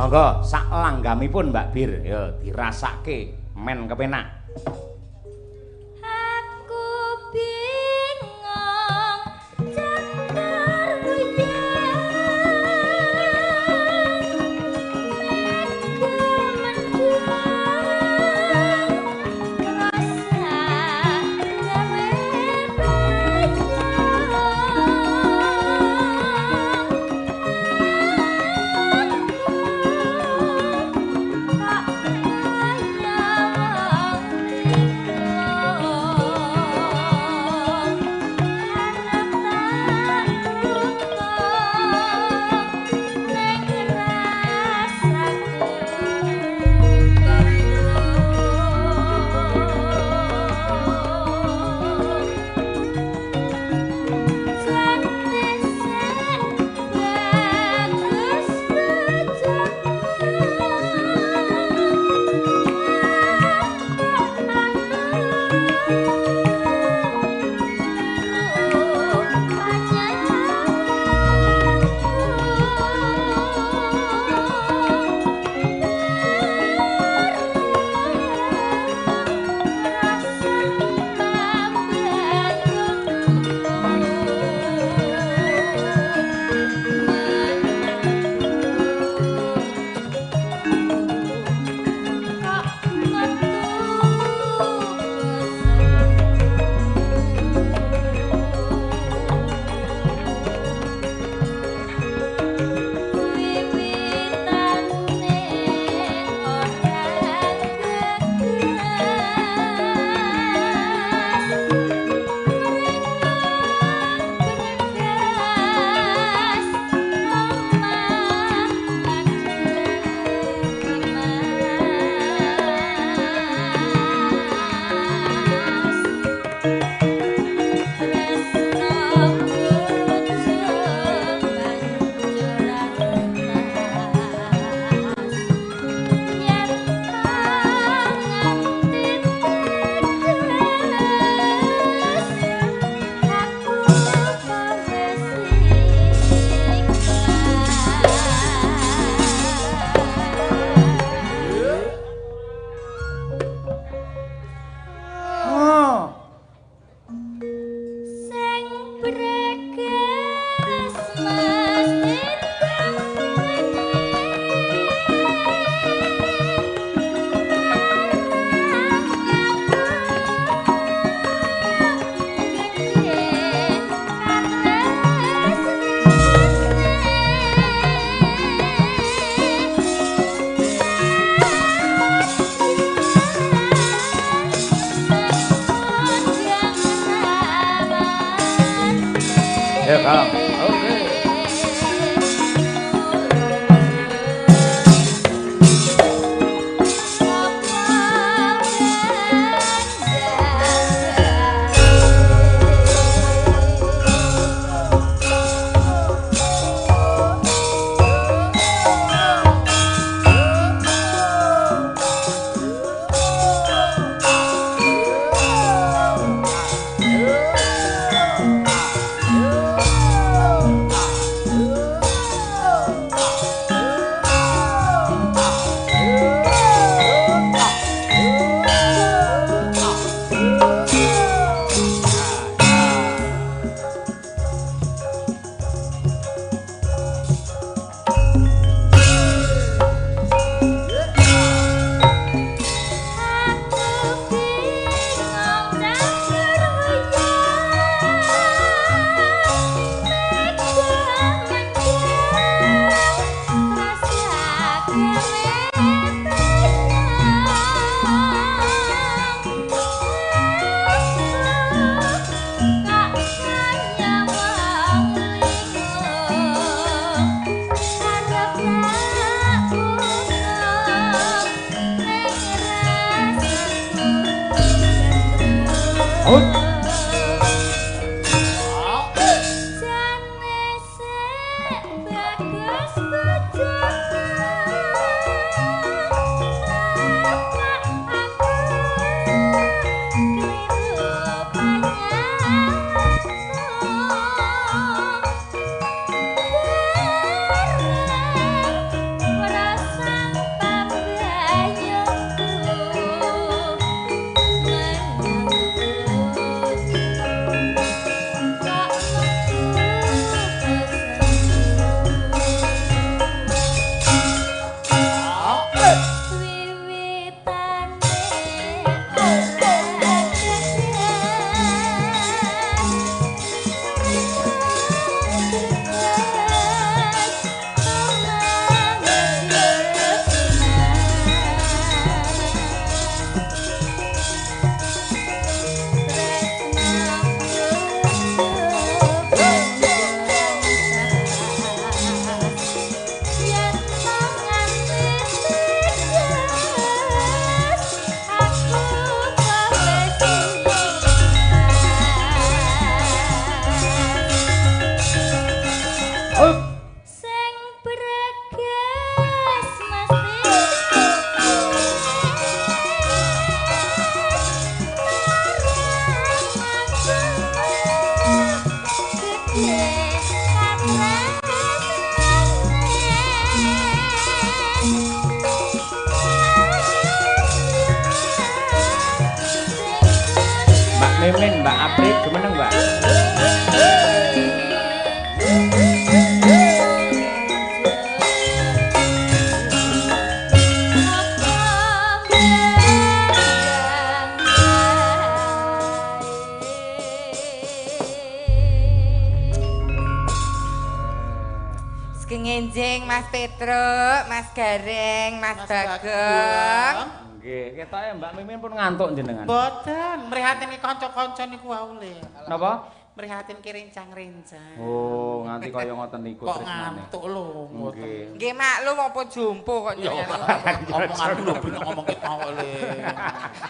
Monggo sak langgamipun Mbak Bir, ya dirasake men kepenak. Aku bingung catur wuyang mega mendung rasa gawe panjang. Kok kaya wong linglung arep tak untung ning rasaku gandrung. Jane sek bagus bojoku kok aku kliru panyawanku. Rasa kok metu wiwitane ora gegas mrengat omah kadhe mas tresno bojo banjur entas yen ta nganti teges aku wis ikhlas. Oh. Sing breges mesti ndang rene marang aku gedhe katresnane. Ya, Kang. Oke. Aku bingung catur wuyang mega mendung rasa gawe panjang. Kok kaya wong linglung arep tak untung ning rasaku Ut. gandrung. Jane sek bagus bojoku kok aku kliru panyawanku. Bareng rasa Mimin, Mbak Apri, jumeneng Mbak. Ngenjing Mas Petruk, Mas Gareng, Mas Bagong. Nggih, ketoke Mbak Mimin pun ngantuk jenengan. Mboten, mrihatine kanca-kanca niku wae le. Napa? Mrihatinke rencang-rencang. Oh, nganti kaya ngoten niku tresnane. Kok ngantuk lho, mboten. Nggih maklum apa jompo kok jenengan. Omonganku lho ben ngomong kok le.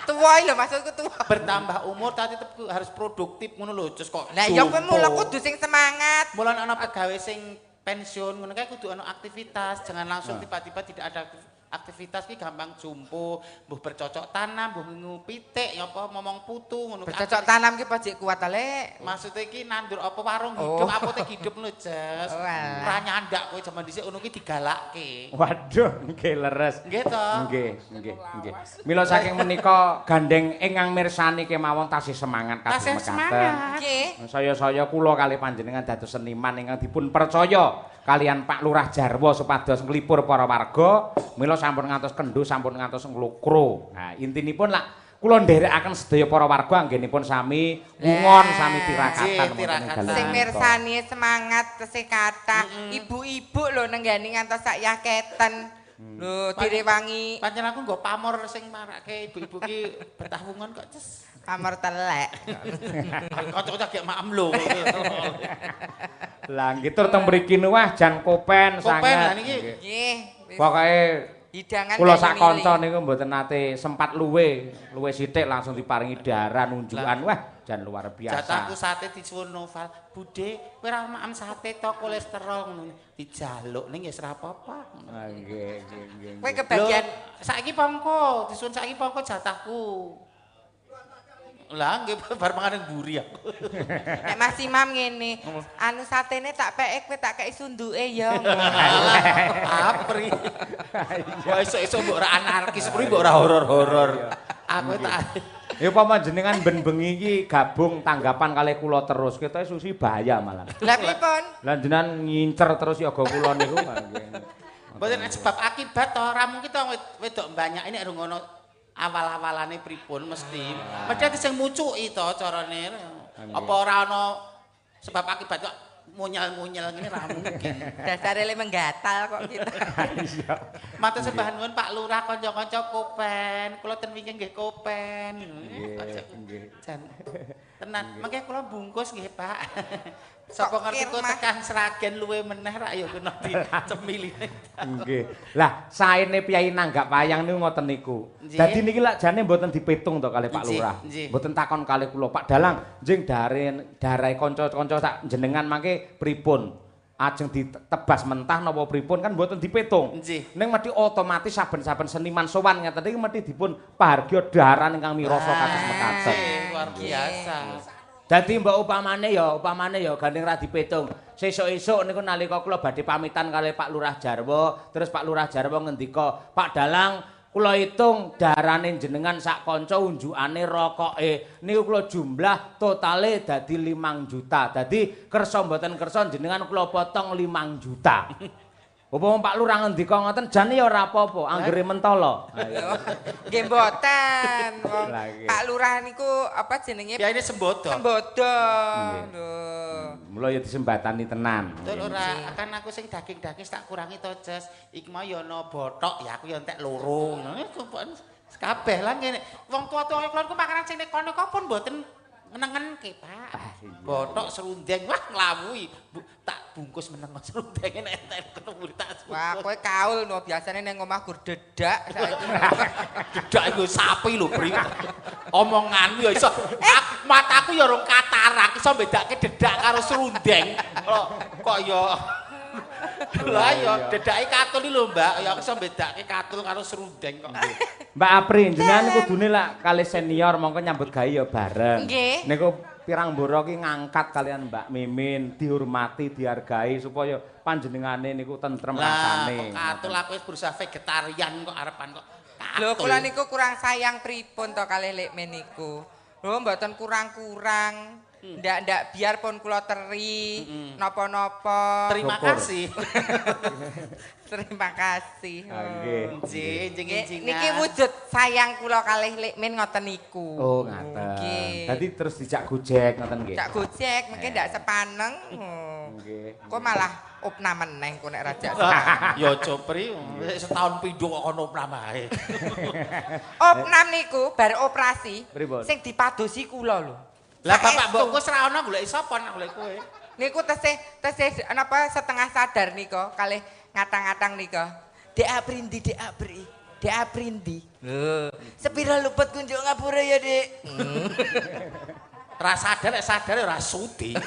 Tuwa lho maksudku tuwa. Bertambah umur tapi tetep harus produktif ngono lho, Cus kok. Lah ya kowe mula kudu sing semangat. Mula ana pegawe sing pensiun ngono kae kudu ana aktivitas, jangan langsung tiba-tiba tidak ada aktivitas ki gampang jumpo, mbuh bercocok tanam, mbuh ngingu pitik, ya apa momong putu ngono. Bercocok tanam ki pojok kuat ta, Lek. Maksude ki nandur apa warung hidup, apotek hidup lho, Jes. Ora nyandak kowe jaman dhisik ngono ki digalakke. Waduh, nggih leres. Nggih to? Nggih, nggih, nggih. Mila saking menika gandeng ingkang mirsani kemawon tasih semangat kabeh mekaten. Nggih. Saya-saya kula kalih panjenengan dados seniman ingkang dipun percaya kalian Pak Lurah Jarwo supados nglipur para warga, mila sampun ngantos kendho, sampun ngantos nglukro. Nah, intinipun lak kula nderekaken sedaya para warga anggenipun sami wungon, sami tirakatan wonten ing dalem. Sing mirsani semangat tesih kathah. Ibu-ibu lho nenggani ngantos sak yaketen. Lho direwangi. Pancen aku nggo pamor sing marake ibu-ibu ki betah wungon kok, Ces. Pamor telek. Kanca-kanca gek maem lho. Lah nggih tur teng mriki wah jan kopen sanget. Kopen lah niki. Nggih. Pokoke hidangan kula sak kanca niku mboten nate sempat luwe, luwe sithik langsung diparingi daharan unjukan. Wah, jan luar biasa. Jatahku sate disuwun Noval. Bude, kowe ora maem sate to kolesterol ngono. Dijaluk ning ya ora apa-apa. Nggih, nggih, nggih. Kowe kebagian saiki pongko, disuwun saiki pongko jatahku. Lah nggih bar mangan mburi aku. Nek Mas Imam ngene, anu satene tak peke kowe tak kei sunduke ya. Apri. Wah esuk-esuk mbok ora anarkis, mbok ora horor-horor. Aku tak ya upama jenengan ben bengi iki gabung tanggapan kalih kula terus, ketoke susi bahaya malah. Lah pripun? Lah jenengan ngincer terus yoga kula niku. Mboten sebab akibat to, ora mungkin to wedok banyak ini ngono awal-awalane pripun mesti. Mesti ati sing mucuki to carane. Apa ora ana sebab akibat kok munyel-munyel ngene ra mungkin. Dasare le menggatal kok kita. Iya. Matur sembah nuwun Pak Lurah kanca-kanca kopen. Kula ten wingi nggih kopen. Nggih. Jan. Tenan, mengke kula bungkus nggih, Pak. Sapa ngerti kok tekan Sragen luwe meneh rak ya kena dicemiline. Nggih. Lah saene piyai nanggap wayang niku ngoten niku. Dadi niki lak jane mboten dipitung to kalih Pak Lurah. Mboten takon kalih kula Pak Dalang, njing darahe kanca-kanca sak jenengan mangke pripun? Ajeng ditebas mentah napa pripun kan mboten dipitung. Ning mesti otomatis saben-saben seniman sowan ngeten iki mesti dipun pahargya daharan ingkang mirasa kados mekaten. Luar biasa. Dadi mbok upamane ya gandeng ra dipitung. Sesuk-esuk niku nalika kula badhe pamitan kalih Pak Lurah Jarwo, terus Pak Lurah Jarwo ngendika, "Pak Dalang, kula hitung darane jenengan sak kanca unjukane rokoke niku kula jumlah totale dadi 5 juta. Dadi kersa mboten kersa jenengan kula potong 5 juta." Upama Pak Lurah ngendika ngoten jane ya ora apa-apa, anggere mentala. Nggih mboten. Pak Lurah niku apa jenenge? Ya ini sembodo. Sembodo. Lho. Mula ya disembatani tenan. Betul ora, kan aku sing daging-daging tak kurangi to, Jes. Iki mau ya ana bothok ya aku ya entek loro. Ngono kabeh lah ngene. Wong tuwa-tuwa kula niku makanan sing neko-neko pun mboten ngenengenke, Pak. Bothok serundeng wah nglawuhi. Tak bungkus meneng serundenge nek entek ketemu tak bungkus. Wah, kowe kaul no biasane ning omah gur dedak saiki. Dedak iku sapi lho, Bri. Omonganmu ya iso. Mataku ya rong katarak iso bedake dedak karo serundeng. Kok ya Lah ya dedake katul iki lho, Mbak. Ya aku iso bedake katul karo serundeng kok. Mbak Apri, jenengan kudune lak kalih senior mongko nyambut gawe ya bareng. Niku pirang mboro ki ngangkat kalian Mbak Mimin, dihormati, dihargai supaya panjenengane niku tentrem rasane. Lah kok katul aku wis berusaha vegetarian kok arepan kok. Lho kula niku kurang sayang pripun to kalih Lek Men niku. Lho mboten kurang-kurang. Ndak biar pun kula teri, napa-napa. Terima kasih. Terima kasih. Nggih. Nggih, niki wujud sayang kula kalih Lek Min ngoten niku. Oh, ngaten. Dadi terus dijak Gojek ngoten nggih. Dijak Gojek, mungkin ndak sepaneng. Nggih. Kok malah opnam meneh kok nek rajak. Ya copri setahun pindho kok kono opnam ae. Opnam niku bar operasi sing dipadosi kula lho. Lah bapak mbokku wis ra ono goleki sapa nek golek kowe. Niku tesih napa setengah sadar nika kalih ngatang-ngatang nika. Dek Aprindi, Dek Apri. Dek Aprindi. Lho, sepira luput kunjuk ngapura ya, Dek? Ra sadar nek sadar ora sudi.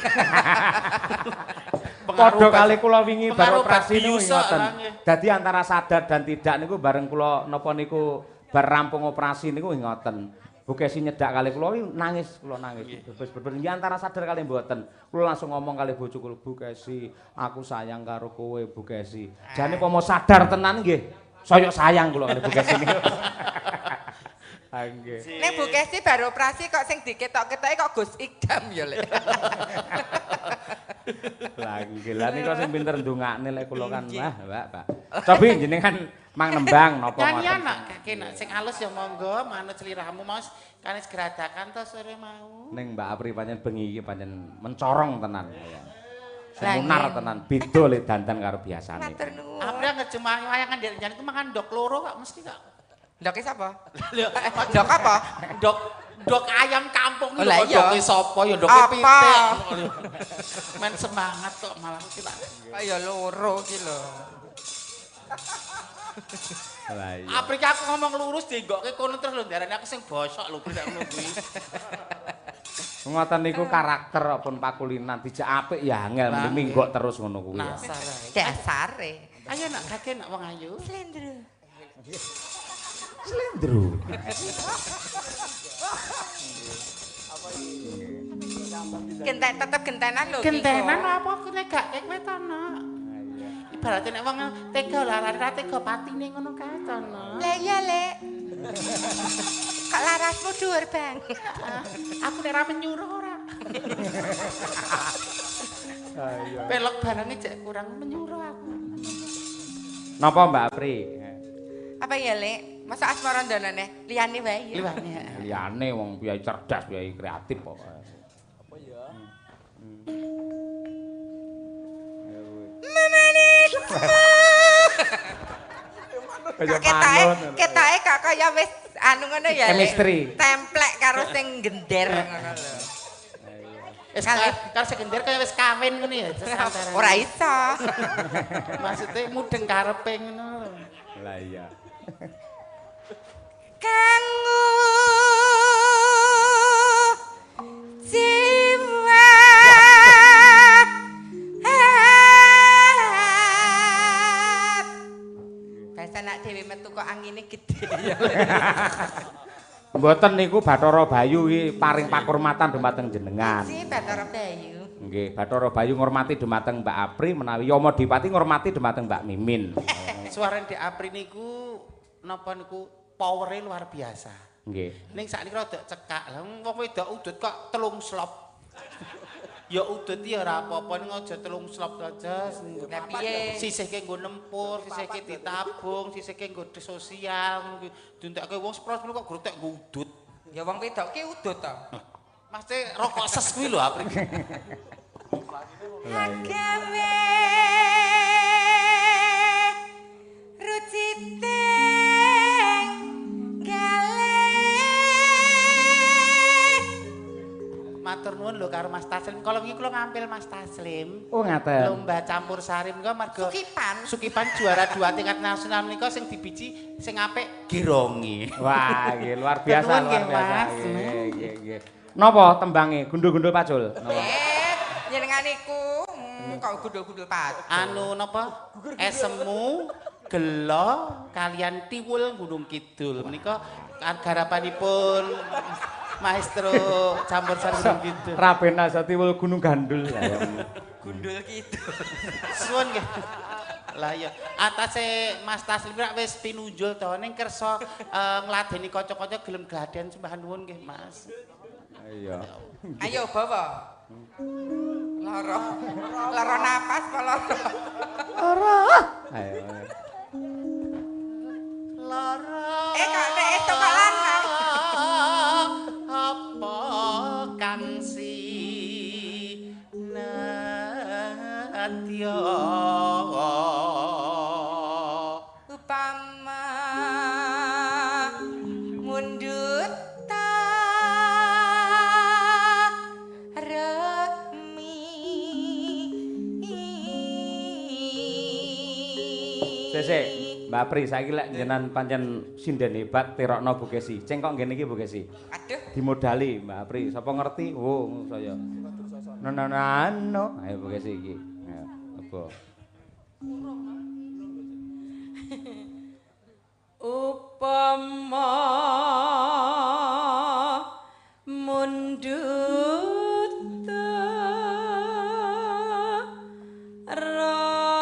Padha kali kula wingi bar operasi niku ngoten. Dadi antara sadar dan tidak niku bareng kula napa niku bar rampung operasi niku ngoten. Bu Kesi nyedak kali kula nangis, kula nangis. Bebas-bebas nggih antara sadar kali mboten. Kula langsung ngomong kali bojo kula, Bu Kesi, aku sayang karo kowe, Bu Kesi. Jane pomo sadar tenan nggih, saya sayang kula kali Bu Kesi niku. Ha nggih. Nek Bu Kesi baru operasi kok sing diketok-ketoke kok Gus Iqdam ya, Lek. Lah nggih, lha niku sing pinter ndongakne lek kula kan wah, Mbak, Pak. Cobi jenengan mang nembang napa ngoten. Nyanyian nak kake nak sing alus ya monggo manut sliramu Mas kanis geradakan to sore mau. Ning Mbak Apri pancen bengi iki pancen mencorong tenan ya. Sumunar tenan beda le dandan karo biasane. Matur nuwun. Apri ngejemah wayangan ndek nyan iku mangan ndok loro kok mesti kok. Ndoke sapa? Ndok apa? Ndok ayam kampung lho ndoke sapa ya ndoke pitik. Men semangat kok malah iki tak. Kok ya loro iki lho. Lah iya. Aprika aku ngomong lurus dinggokke kono terus lho ndarani aku sing bosok lho nek ngono kuwi. Ngoten niku karakter pun pakulinan dijak apik ya angel mesti minggok terus ngono kuwi. Dasare. Ayo nak kake nak wong ayu. Slendro. Slendro. Genten tetep gentenan lho. Gentenan apa nek gak kowe to nak. Ibaratnya nek wong tega larane ra tega patine ngono kae to nak. Lah iya, Lek. Kok larasmu dhuwur, Bang. Aku nek ra menyuruh ora. Pelok barange jek kurang menyuruh aku. Napa Mbak Apri? Apa ya, Lek? Masa asmara ndanane liyane wae ya. Liyane. Liyane wong piye cerdas, piye kreatif kok. Apa ya? Memanis. Ketoke kok kaya wis anu ngono ya. Chemistry. Templek karo sing gender ngono lho. Wis karo sing gender kaya wis kawin ngono ya. Ora iso. Maksudnya mudeng karepe ngono lho. Lah iya. Kanggo jiwa bahasa nak dhewe metu kok angine gedhe. Mboten niku Bathara Bayu iki paring pakurmatan dumateng jenengan. Si Bathara Bayu. Nggih, Bathara Bayu ngurmati dumateng Mbak Apri menawi Yama Dipati ngurmati dumateng Mbak Mimin. Suarane Dik Apri niku napa niku powere luar biasa. Nggih. Ning sakniki rada cekak. Lah wong wedok udut kok 3 slop. Ya udut ya ora apa-apa ning aja 3 slop aja. Lah piye? Sisihke nggo nempur, sisihke ditabung, sisihke nggo sosial. Dintekke wong sepro kok grotek nggo udut. Ya wong wedok ki udut to. Mesti rokok ses kuwi lho Apri. Agawe ruciting galih. Matur nuwun lho karo Mas Taslim. Kalau wingi kula ngampil Mas Taslim. Oh ngaten. Lomba campur sari menika marga Sukipan. Sukipan juara 2 tingkat nasional menika sing dibiji sing apik geronge. Wah, nggih luar biasa, luar biasa. Nggih, nggih. Napa tembange? Gundul-gundul pacul. Napa? Jenengan niku kok gundul-gundul pacul. Anu napa? Esemu gelo kalian tiwul Gunung Kidul menika garapanipun Maestro campur sari Gunung Kidul. Rabena Tiwul Gunung Gandul. Gundul Kidul. Suwun nggih. Lah iya, atase Mas Taslim rak wis pinunjul to ning kersa ngladeni kanca-kanca gelem gladen sembah nuwun nggih Mas. Iya. Ayo bawa. Lara. Lara napas apa lara? Lara. Ayo. Lara. Eh kok nek itu kok lanang. Apa kang si nadya upama mundut rekmi. Sese, Mbak Pri saiki lek jenengan pancen sinden hebat tirokno Bu Kesi. Cengkok ngene iki Bu Kesi. Aduh, dimodali Mbak Pri, sapa ngerti? Oh, saya. No no no. Ayo Bu Kesi iki. Ayo, apa? Upama mundut rekmi.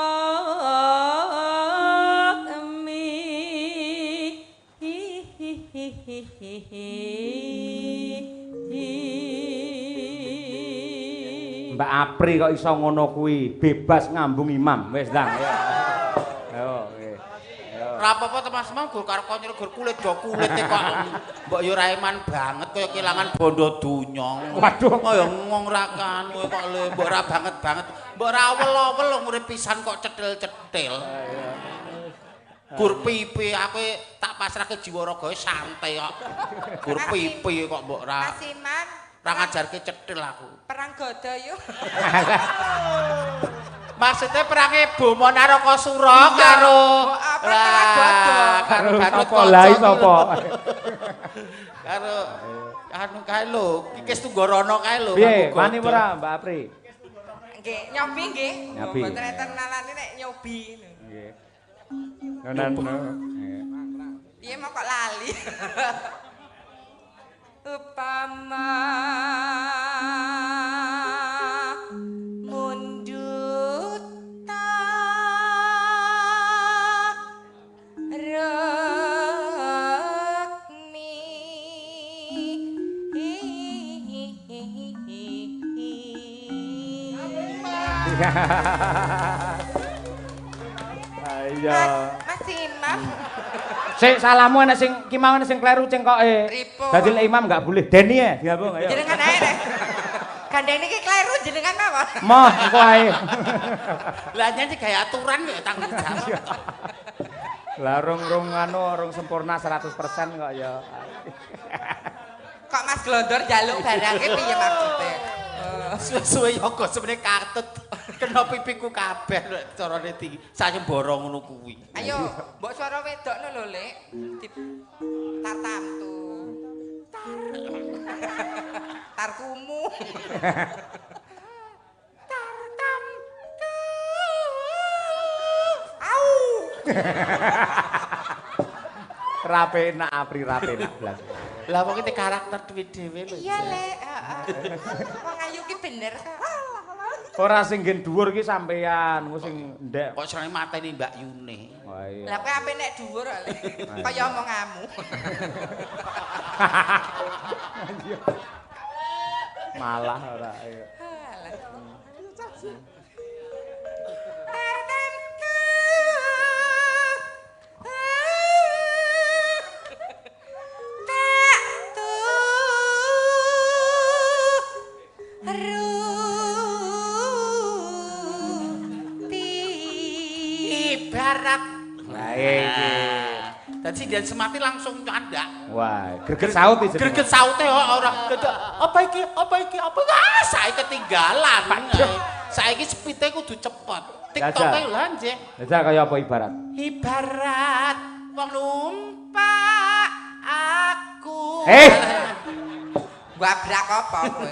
Mbak Apri kok iso ngono kuwi, bebas ngambung imam. Wis ndang ya. Ayo, nggih. Ora apa-apa to Mas Mam, gur karo kanca gur kulit do kulite kok. Mbok yo ra eman banget kaya kelangan bondo donya. Waduh, kaya ngomong ra kan kowe kok le mbok ra banget-banget. Mbok ra awel-awel ngurip pisan kok cetil-cetil. Gur pipi aku tak pasrahke jiwa ragae santai kok. Gur pipi kok mbok ra. Mas Imam ra ngajarke cetil aku. Perang godo yo. Maksudnya perange Boma Narakasura karo apa karo sapa lah sapa? Karo anu kae lho, Kikis Tunggarana kae lho. Piye, wani ora Mbak Apri? Nggih, nyobi nggih. Mboten enten nalane nek nyobi. Nggih. Nono. Piye mau kok lali. Upama mundut rekmi. Ayo. Mas Imam. Sik salamu ana sing ki mau ana sing kleru cengkoke. Dadi lek imam enggak boleh deni ya, digabung ayo. Jenengan ae nek. Gandeng niki kleru jenengan mawon. Moh engko ae. Lah nyanyi gawe aturan kok tanggung jawab. Lah rong-rong anu rong sempurna 100% kok ya. Kok Mas Glondor njaluk barangke piye maksude? Suwe-suwe yoga semene katut kena pipiku kabeh lek carane tinggi. Sayembara ngono kuwi. Ayo, mbok swara wedokno lho, Lek. Tartamtu. Tarkumu. Tartamtu. Au. Rapenak Apri rapenak blas. Lah wong iki karakter dhewe-dhewe lho. Iya, Lek, heeh. Wong ayu ki bener kok. Ora sing nggen dhuwur ki sampean, engko sing ndek. Kok senenge mateni Mbak Yune. Wah iya. Lah kowe ape nek dhuwur kok, Lek. Kaya omonganmu. Malah ora iya. Ibarat. Lah iki. Dadi sinden semati langsung nyandak. Wah, greget saut iki. Greget saute ora. Apa iki? Apa iki? Apa? Ah, saiki ketinggalan. Saiki spite kudu cepet. TikToke lho nggih. Jajal kaya apa ibarat? Ibarat wong numpak aku. Eh. Wabrak apa kowe?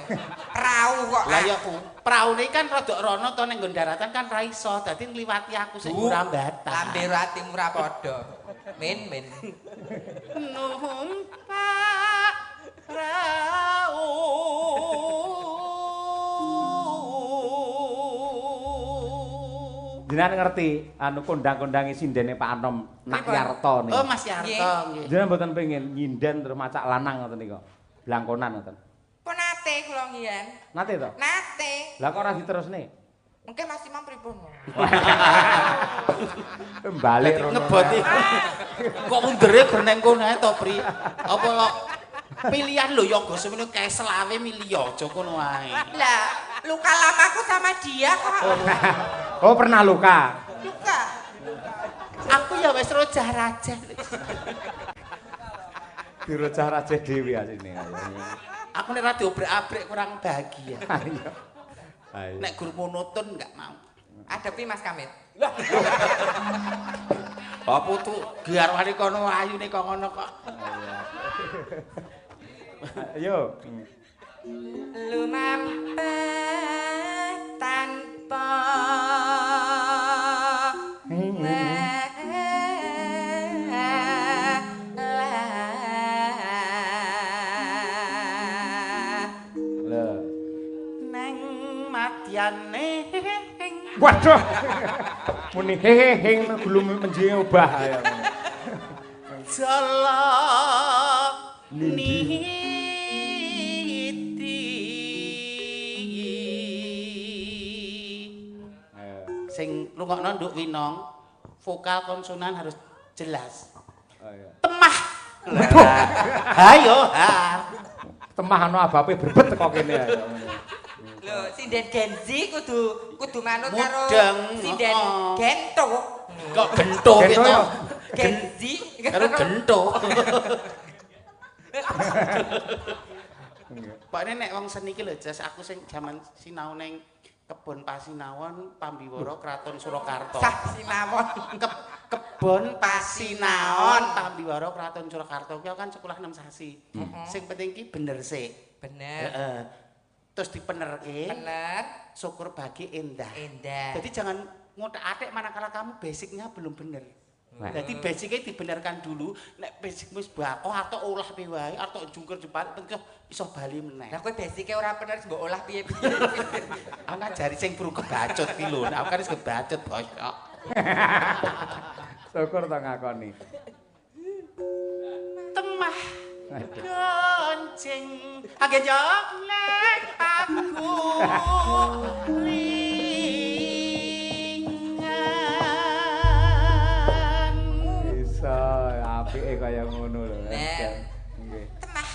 Prau kok. Lah ya praune kan rada rono to ning nggon daratan kan ra iso, dadi ngliwati aku sing ora mbatas. Lambe atimu ra padha. Min min. Numpak prau. Jenengan ngerti anu kondang-kondangi sindene Pak Anom Nak Yarto niku. Oh, Mas Yarto nggih. Jenengan mboten pengin nyinden terus macak lanang ngoten niku. Blangkonan ngoten. Pun nate kula ngiyen. Nate to? Nate. Lah kok ora diterusne? Mungkin Mas Imam pripun? Balik rono. Ngeboti. Kok mundere gur neng kono ae to, Pri? Apa pilihan lho yoga semene kae selawe milih aja kono ae. Lah, luka lamaku sama dia kok. Oh, pernah luka. Luka. Aku ya wis rojah rajah. Dirojah rajah dhewe asline. Aku nek ra diobrak-abrik kurang bahagia. Ayo. Ayo. Nek gur monoton enggak mau. Adepi Mas Kamit. Lah. Apa tuh garwane kono ayune kok ngono kok. Ayo. Lumampah tanpa welah. Neng madyane. Waduh. Muni hehe gulung menjinge obah ayo. Jala niti. Sing rungokno Nduk Winong, vokal konsonan harus jelas. Oh iya. Temah. Hayo ha. Temah ana abape brebet teko kene ayo. Lho, sinden Gen Z kudu manut karo sinden Gento. Kok gento piye to? Gen Z karo gento. Pakne nek wong seni iki lho, Jas, aku sing jaman sinau ning Kebon Pasinawon, Pambiwara, Kraton Surakarta. Sah Sinawon. Kebon Pasinaon, Pambiwara, Kraton Surakarta kuwi kan sekolah 6 sasi. Sing penting ki bener sik. Bener. Heeh. Terus dipenerke. Bener. Syukur bagi endah. Endah. Jadi jangan ngotak-atik manakala kamu basicnya belum bener. Jadi basicnya dibenarkan dulu, nek basicmu wis bakoh atau olah piye wae, atau jungkir jebak penting iso bali meneh. Lah kowe basicnya ora bener mbok olah piye-piye. Aku ngajari sing perlu kebacut ki lho, aku kan wis kebacut bosok. Syukur to ngakoni. Temah gonceng age yo nek aku apike kaya ngono lho. Nggih. Temah.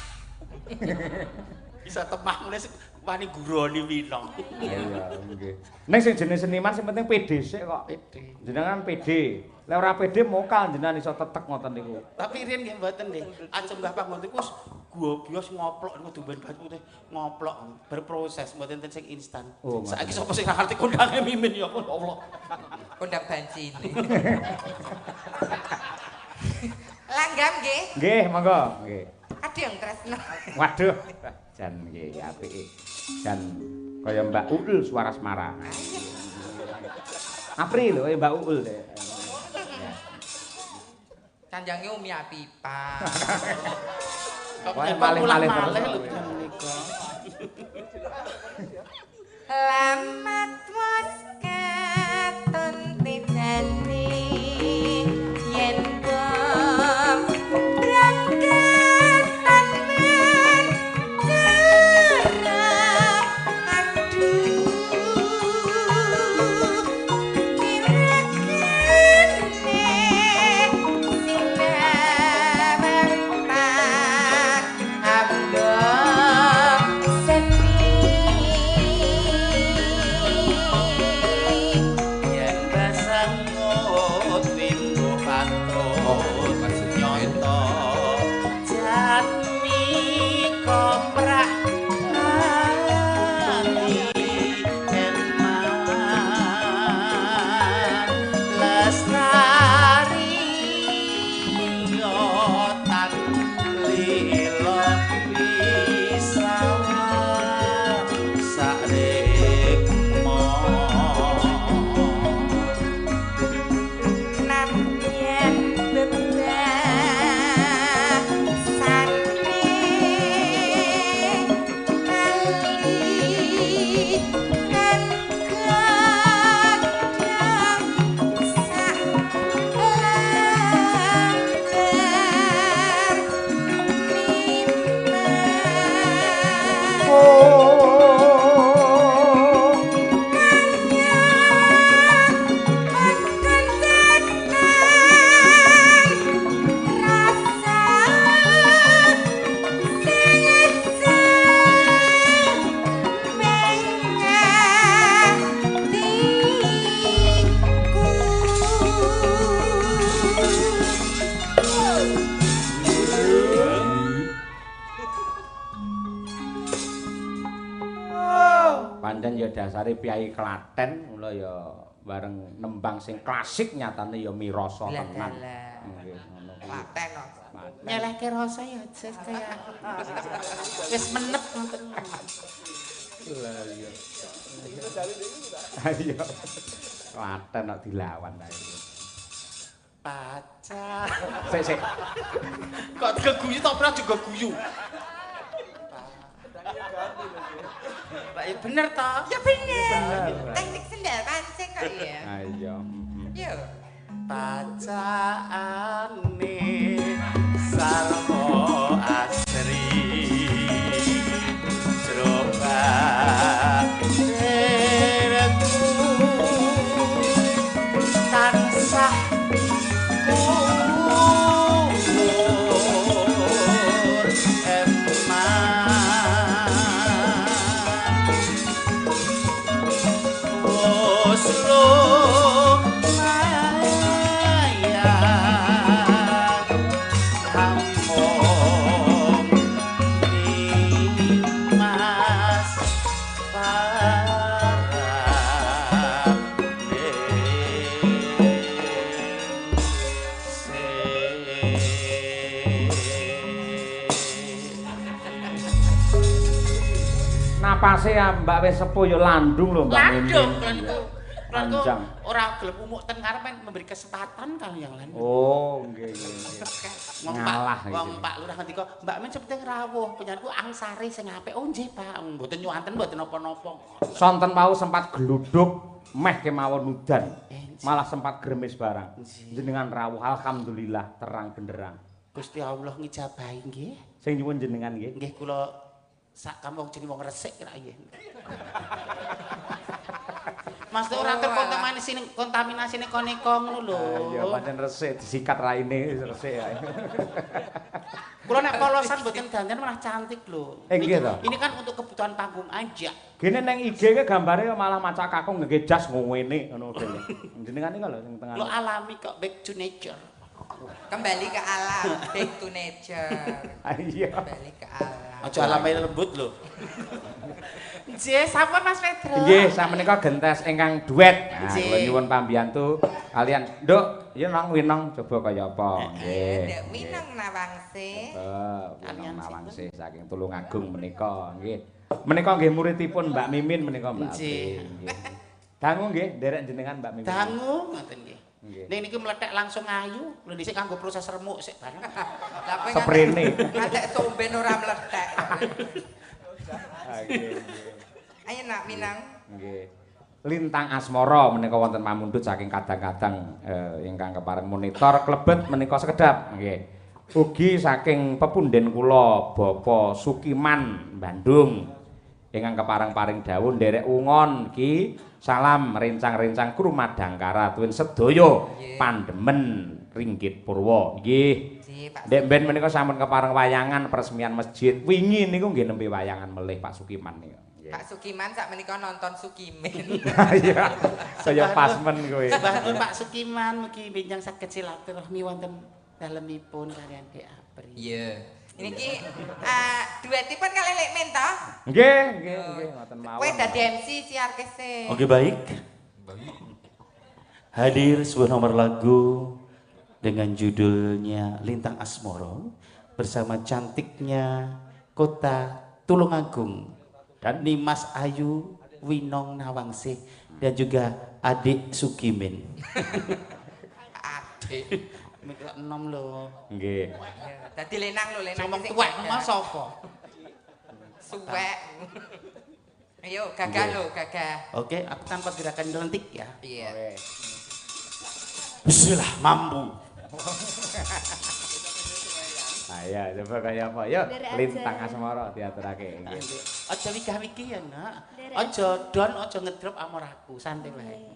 Bisa temah mulai wani guroni Winong. Iya, nggih. Ning sing jenenge seniman sing penting PD sik kok. PD. Jenengan PD. Lek ora PD mokal jenengan iso tetek ngoten niku. Tapi riyen nggih mboten nggih. Aja mbah panggon niku wis gobios ngoplok niku dumben banyu putih ngoplok berproses mboten enten sing instan. Saiki sapa sing ngerti kondange Mimin ya Allah. Kondang bancine. Langgam nggih. Nggih, monggo. Nggih. Adeng tresno. Waduh. Jan nggih apike. Jan kaya Mbak Uul suara Semara. Apri lho Mbak Uul. Canjange Umi Apipa. Kok malih-malih terus lho menika. Lamat wis katon tijani yen Pancen ya dasare piyai Klaten, mula ya bareng nembang sing klasik nyatane ya mirasa tenan. Nggih, ngono kuwi. Klaten kok. Nyelehke rasa ya jes kaya wis menep ngoten. Lah iya. Ayo. Klaten kok dilawan ta iki. Pacar. Sik sik. Kok geguyu to ora juga guyu. Lah ya bener to? Ya bener. Teknik sendal pancing kok ya. Ayo. Yo. Pacaane sarwa asri jero batinku tansah umur eman oslo Napase ya Mbak wis sepuh ya landung lho Mbak. Landung lha niku. Panjang. Ora gelem umuk ten karep memberi kesempatan kalau yang lain. Oh, nggih nggih. Ngalah wong Pak Lurah ngendika, Mbak Men sepenting rawuh, penyanku angsare sing apik. Oh nggih Pak, mboten nyuwanten mboten napa-napa. Sonten wau sempat gluduk meh kemawon udan. Malah sempat gremis barang. Jenengan rawuh alhamdulillah terang benderang. Gusti Allah ngijabahi nggih. Sing nyuwun jenengan nggih. Nggih kula sak kampung jeneng wong resik kira nggih. Mas ora terkontaminasi kontaminasi neko-neko ngono lho. Iya pancen resik disikat raine resik ae. Kula nek polosan mboten dandan malah cantik lho. Nggih to. Ini kan untuk kebutuhan panggung aja. Gene neng IG ke gambare malah macak kakung nggae jas ngene ngono dene. Jenengan iki lho sing tengah. Lho alami kok back to nature. Kembali ke alam, back to nature. Iya. Kembali ke alam. Aja alame lembut lho. Nggih, sampun Mas Pedro. Nggih, samenika gentes ingkang duet. Nah, kula nyuwun pambiyantu kalian. Nduk, ya nang Winong coba kaya apa? Nggih. Nduk Winong Nawangsih. Winong Nawangsih saking Tulungagung menika nggih. Menika nggih muridipun Mbak Mimin menika Mbak Apri. Nggih. Dangu nggih nderek jenengan Mbak Mimin. Dangu ngoten nggih. Ning niki mlethek langsung ayu. Lho dhisik kanggo proses remuk sik bareng. Lah kowe seprene. Ngantek somben ora mlethek. Nggih. Ayo nak Minang. Nggih. Lintang Asmara menika wonten pamundhut saking kadang-kadang ingkang kepareng monitor klebet menika sekedap nggih. Ugi saking pepunden kula Bapak Sukiman Bandung ingkang kepareng paring dawuh nderek ungon ki salam rencang-rencang kru Madangkara tuwin sedaya pandemen Ringgit Purwa nggih. Ndek ben menika sampun kepareng wayangan peresmian masjid wingi niku nggih nembe wayangan melih Pak Sukiman niku. Pak Sukiman sak menika nonton Sukimin. Iya. Saya pasmen kowe. Sembah nuwun Pak Sukiman mugi benjang saged silaturahmi wonten dalemipun kalian Dek Apri. Iya. Niki duetipun kalih Lek Men to? Nggih, nggih, nggih ngoten mawon. Kowe dadi MC siarke sik. Oke, baik. Hadir sebuah nomor lagu dengan judulnya Lintang Asmoro bersama cantiknya kota Tulungagung dan Nimas Ayu Winong Nawangsih dan juga adik Sukimin. Adik. Mikir enom lho. Nggih. Dadi lenang lho, lenang. Ngomong tuwek ngomong sapa? Suwek. Ayo gagah lho, gagah. Oke, aku tanpa gerakan lentik ya. Iya. Bismillah, mampu. Ayo coba kaya apa? Yo Lintang Asmara diaturake nggih. Aja wigah-wigi ya, Nak. Aja don, aja ngedrop amor aku, santai wae.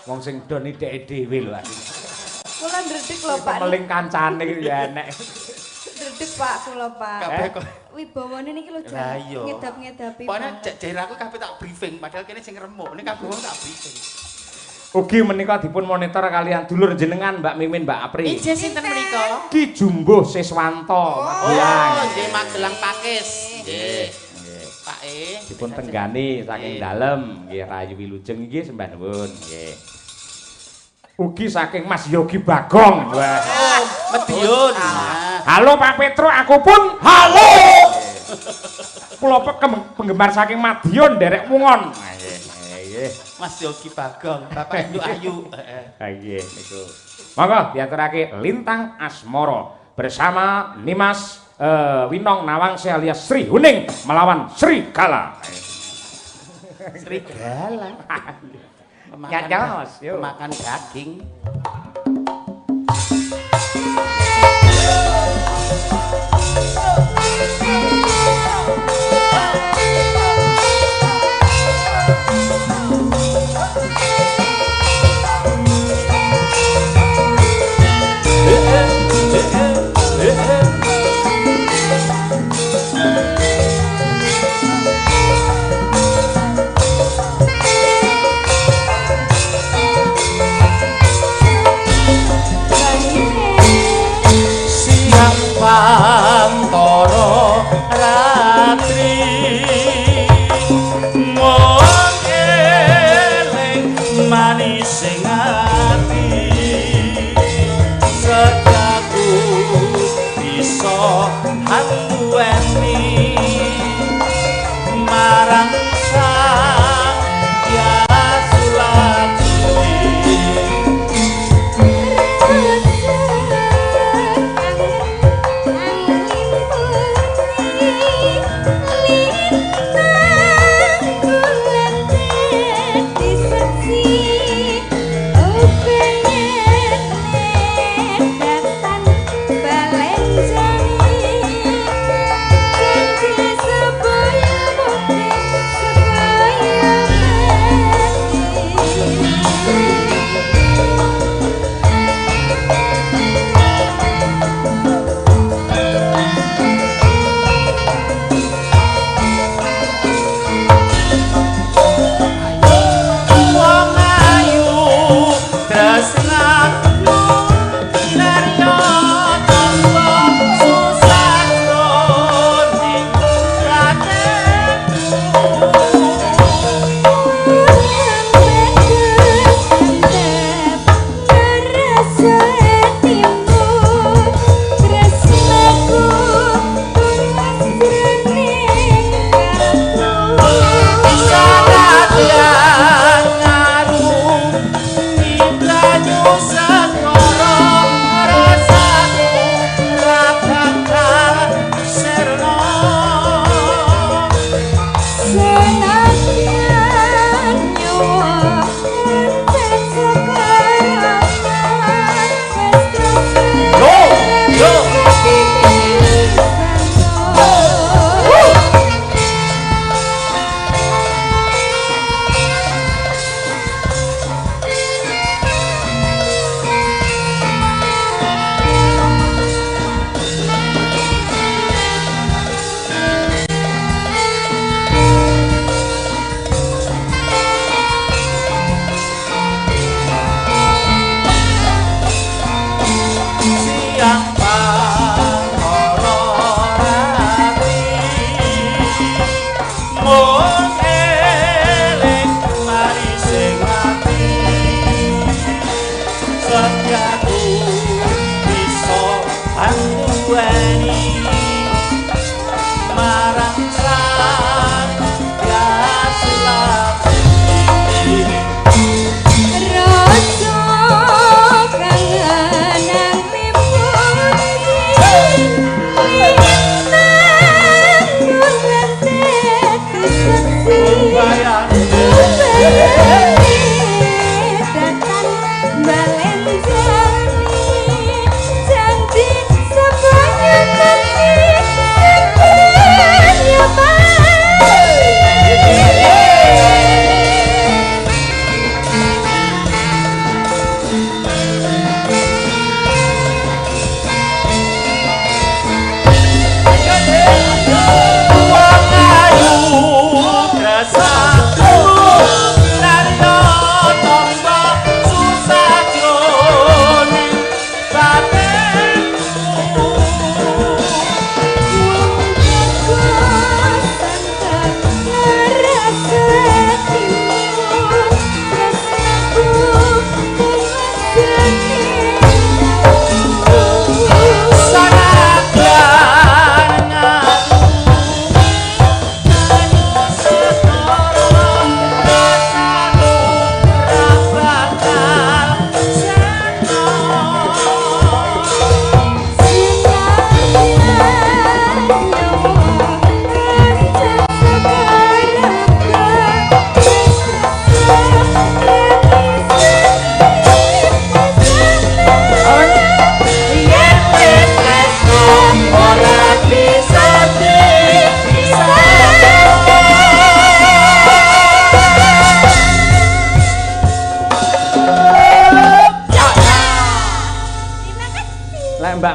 Wong sing don dheke dhewe lho asline. Kula ndredeg lho, Pak. Meling kancane ya enek. Ndredeg Pak kula, Pak. Kabeh kok wibawane niki lho jan ngedap-ngedapi. Pokoknya jair aku kabeh tak briefing, padahal kene sing remuk, ini kabeh wong tak briefing. Ugi menika dipun monitor kalian dulur jenengan Mbak Mimin Mbak Apri. Injih sinten menika? Ki Jumbuh Siswanto Magelang. Oh, nggih Magelang Pakis. Nggih. Pak Bapake. Dipun tenggani saking dalem nggih Rahayu Wilujeng nggih sembah nuwun nggih. Ugi saking Mas Yogi Bagong. Wah. Oh, Madiun. Halo Pak Petro, aku pun halo. Kula penggemar saking Madiun nderek Wungon. Nggih. Mas Yogi Bagong, Bapak Induk Ayu. Heeh. Nggih niku. Monggo diaturake Lintang Asmara bersama Nimas Winong Nawangse alias Sri Huning melawan Srigala. Serigala. Ya, Jos, yo. Makan daging. Siang pantara ratri mung eling manis sing ati sekaku bisa anduweni marang sang Yasulati. Lintang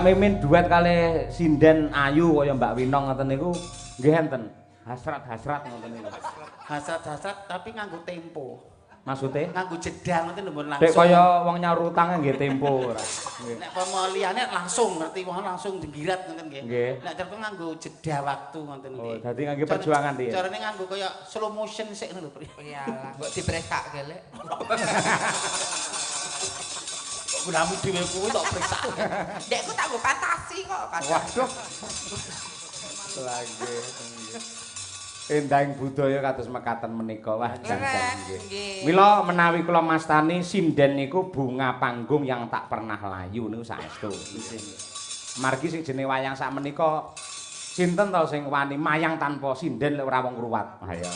Mimin duet kalih sinden ayu kaya Mbak Winong ngoten niku nggih enten. Hasrat-hasrat ngoten niku. Hasrat-hasrat tapi nganggo tempo. Maksude? Nganggo jeda ngoten lho mbon langsung. Dek kaya wong nyaur utang nggih tempo ora. Nek pomo liyane langsung ngerti wong langsung jenggirat ngoten nggih. Nek cerita nganggo jeda waktu ngoten nggih. Oh, dadi nganggo perjuangan piye? Carane nganggo kaya slow motion sik ngono lho. Iyalah, mbok dipresake lek. Kok gunamu dhewe kuwi tok presake. Dekku tak nggo fantasi kok. Waduh. Lagi. Endahing budaya kados mekaten menika wah jan-jan nggih. Mila menawi kula mastani sinden niku bunga panggung yang tak pernah layu niku saestu. Margi sing jenenge wayang sak menika sinten to sing wani mayang tanpa sinden lek ora wong ruwat. Ha ya.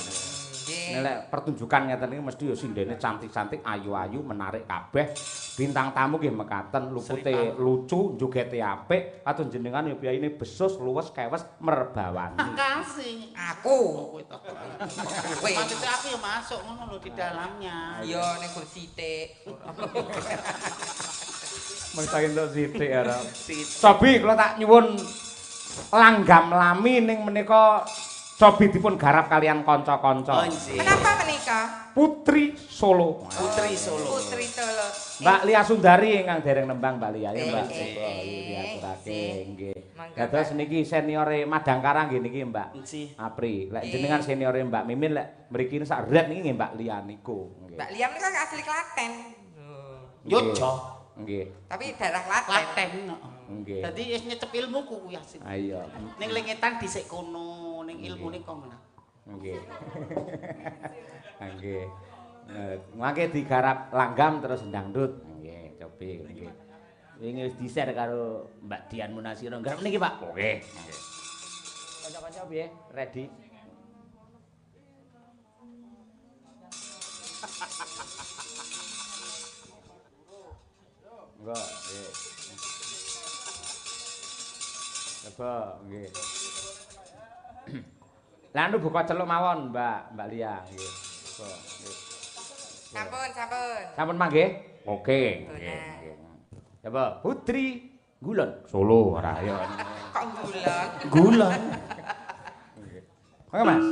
Nggih. Nek pertunjukan ngeten iki mesti ya sindene cantik-cantik, ayu-ayu, menarik kabeh. Bintang tamu nggih mekaten, lupute lucu, jogete apik, kados jenengan ya piyayine besus, luwes, kewes, merbawani. Makasih. Aku. Kowe. Maksudnya aku ya masuk ngono lho di dalamnya. Iya ning kursi sithik. Mung entuk sithik ora. Cobi kula tak nyuwun langgam lami ning menika cobi dipun garap kalian kanca-kanca. Kenapa menika? Putri Solo. Putri Solo. Putri Solo. Mbak Lia Sundari ingkang dereng nembang Mbak Lia ya Mbak. Diaturake nggih. Dados niki seniore Madangkara nggih niki Mbak. Apri. Lek jenengan seniore Mbak Mimin lek mriki sak ret niki nggih Mbak Lia niku. Mbak Lia menika asli Klaten. Yogya. Nggih. Tapi daerah Klaten. Klaten. Nggih. Dadi wis nyecep ilmuku kuwi asli. Ha iya. Ning lengetan dhisik kono, ning ilmune kok ngono. Nggih. Nggih. Mangke digarap langgam terus dangdut. Nggih, cobi nggih. Wingi wis di-share karo Mbak Dian Munasiro. Garap niki, Pak. Oke. Nggih. Kanca-kanca piye? Ready? Enggak, nggih. Coba nggih. Lah anu buka celuk mawon, Mbak, Mbak Lia nggih. Buka nggih. Sampun, sampun. Sampun mangke? Oke, nggih, nggih. Coba Putri Gulon Solo ora ya. Kok gulon? Gulon. Nggih. Monggo, Mas.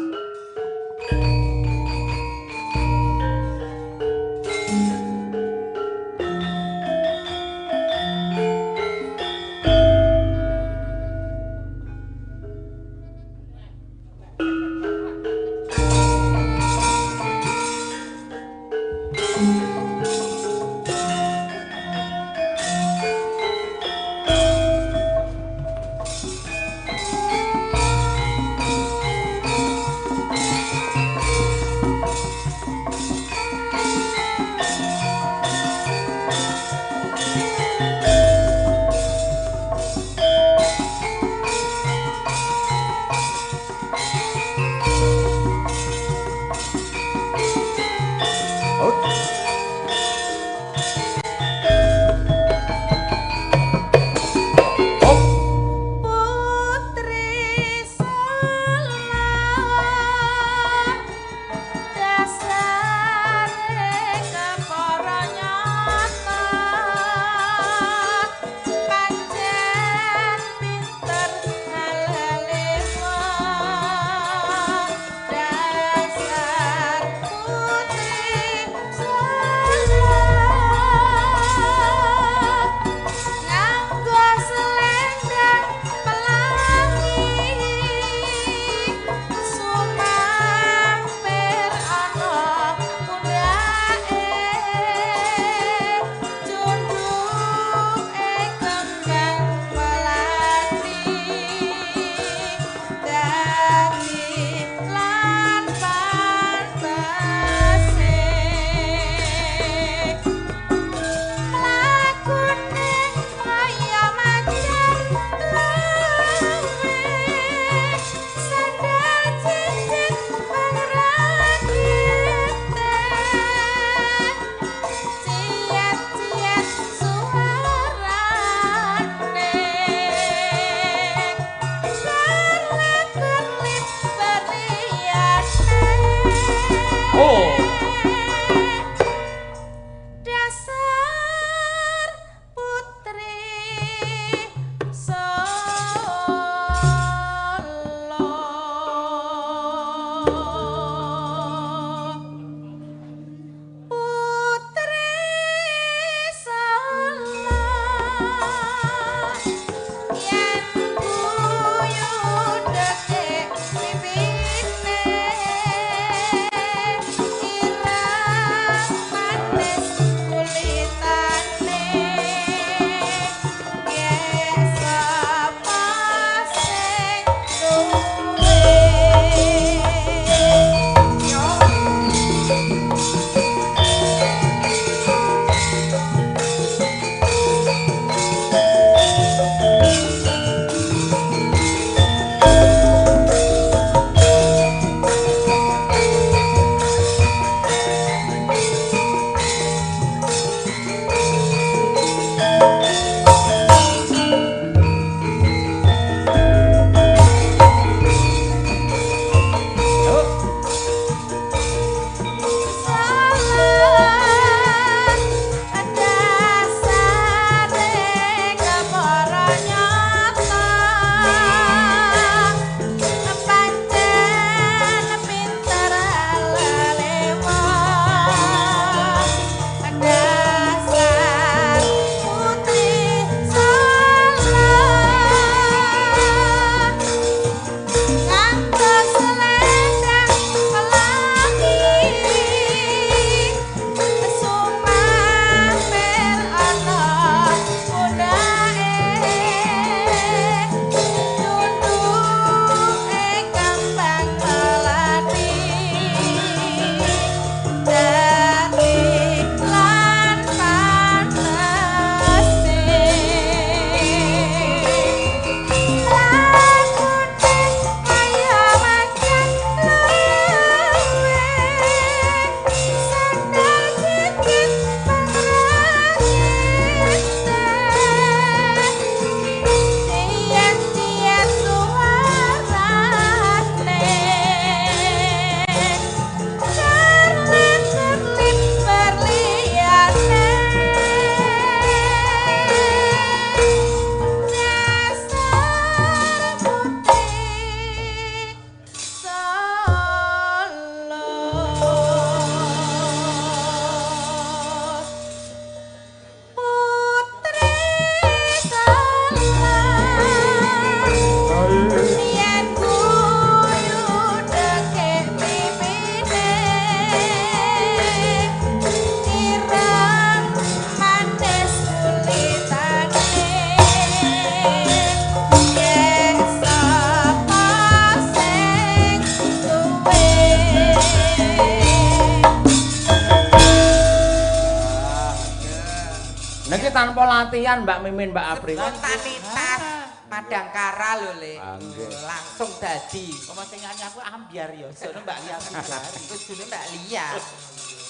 tanpa latihan Mbak Mimin, Mbak Apri. Spontanitas Madangkara lho, Le. Ah, nggih. Langsung dadi. Apa sing nyanyi aku ambyar ya, sono Mbak Lia Sugari. Kudune Mbak Lia.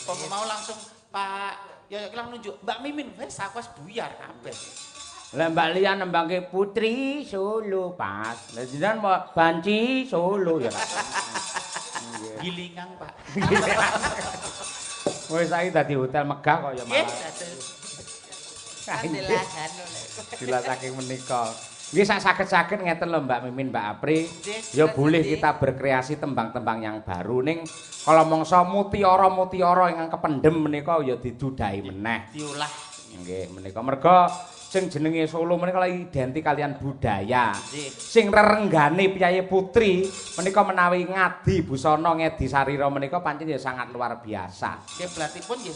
Kok mau langsung Pak Yoyo ki langsung nunjuk Mbak Mimin, wis aku wis buyar kabeh. Lah Mbak Lia nembangke Putri Solo pas. Lah jenengan mau Banci Solo ya. Nggih. Gilingan, Pak. Wis saiki dadi hotel megah kok ya Nggih, malah. dados. Kandelahan lho, Le. Jelas saking menika. Nggih sak saged-saged ngeten lho Mbak Mimin, Mbak Apri. Nggih, Ya boleh nggih. kita berkreasi tembang-tembang yang baru ning kala mangsa mutiara-mutiara ingkang kependhem menika ya didudahi meneh. Diolah. Nggih, menika merga sing jenenge Solo menika identik kalian budaya. Nggih. Sing rerenggane piyayi putri menika menawi ngadi busana ngedi sarira menika pancen ya sangat luar biasa. Kiblatipun nggih.